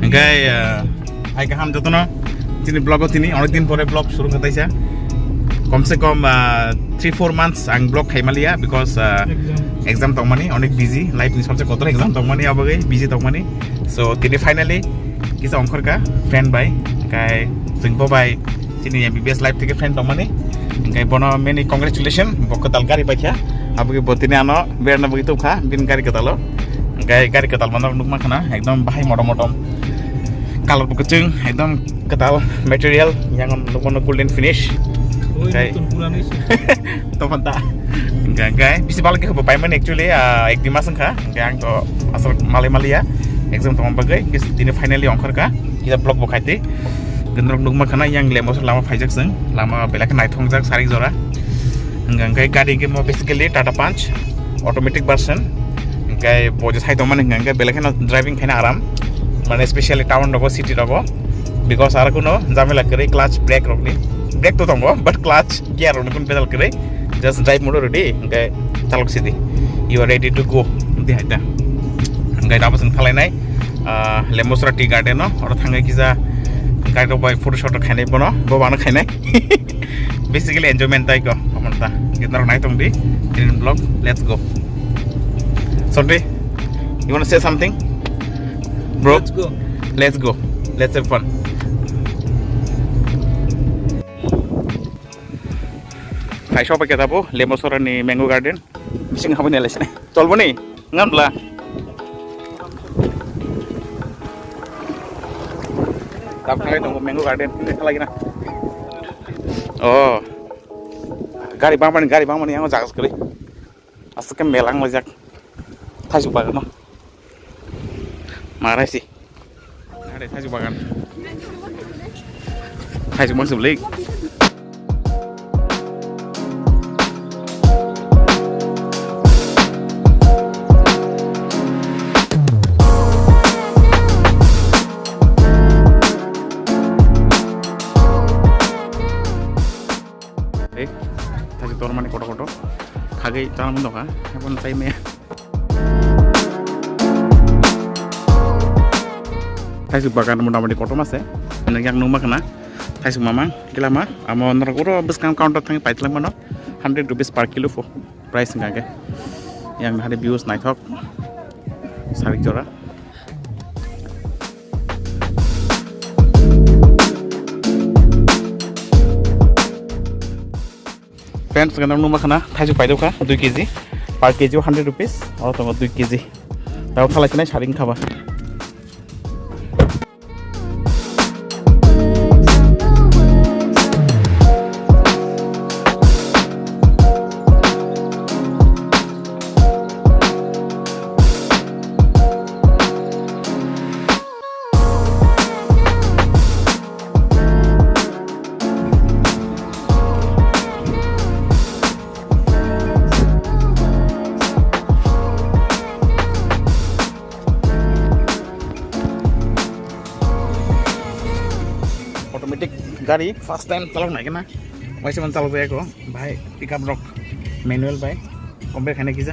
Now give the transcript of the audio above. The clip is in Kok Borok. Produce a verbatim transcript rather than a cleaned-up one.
Hingkai, ah, hai kaham jotono. Chini vlog o tini, onek din pore vlog suru khatai sa. Kom se kom, ah, three four months ang vlog khai maliya because, ah, exam tongmani, onek busy, life ni sabse kotor exam tongmani, abagwi busy tongmani. So, tini finally kisa ongkhor ka friend bai, hingkai chwng bo bai chini M B B S life theke friend tongmani. Hingkai bono many congratulations, bo kwtal gari paikha. Abagwi bo tini ano berna bagwi tongkha, bini gari kwtalo. Hingkai gari kwtal manok nukma khana, ekdom bahai modom modom. Color bo kwchwng, ekdom kwtal material, yang nukmano golden finish. Oi, hingkai nutun purani se. Tophan ta. Hingkai, hingkai bisi bal khe bo paimani actually, ah, ek dui mas wngkha. Hingkai ang to asal malai maliya. Exam tongma bagwi, kis-, tini finally ongkhor ka. Kisa vlog bo khaiti. Gwnrok nukma khana yang lemo lama phaijak chwng. Lama belai khe naithokjak sarik jora. Hingka hingkai gari khe mo basically Tata Punch, automatic version. Hingkai bo je sai tongmani hingka hingkai belai kheno driving khaina aram. Mane specially town rogo, city rogo. Because aro kuno jamela kwrwi clutch brake rokni. Brake to tongo, but clutch gear rokni kun pedal kwrwi. Just drive mode ready, hingkai chalok sidi. You are ready to go. Di hai ta. Hingkai abo chwng thalainai, ah, Lembosra Tea Garden no, oro thangwi kisa gari rok bai photo shot rok khainai bono, bo bano khainai. Basically enjoyment tai ko, amon ta. Kita rok nai tong di, green vlog, let's go. Sonti, you wanna say something? Bro, let's go. Let's go. Let's have fun. Khai sopai khe tabuk Lembosra ni Mango Garden. Bising habani lai sini. Chol boni. Ngan bla. Tap khalai tongo Mango Garden. Ini khalai na. Oh. Gari bang mani, gari bang mani yang jaga sekali. Asal ke melang lejak. Thaisu bagan no. Marai si. Ada thaisu bagan. Thaisu masuk beli. Eh, thaisu tormani koto koto. Khagai tanam doka. Hapon sai me. Thaisu bagan motamoti kotorma se. Yang nungma khna. Thaisu mamang, kilama. Amo norok oro bwskang counter thang paitlang mano. Hundred rupees per kilo po. Price hingka khe. Yang hari views naithok. Sarik jora. Friends, sekarang nungma khna, thaisu paidok kha, dui kg. Per kg hundred rupees, oro tongo dui kg. Tao thalai sinai saring khaba. Automatic gari first time chalok nai kena. Waisa man chalok jaya ko. Bhai, pickup rok manual bai. Compare khaina kisa.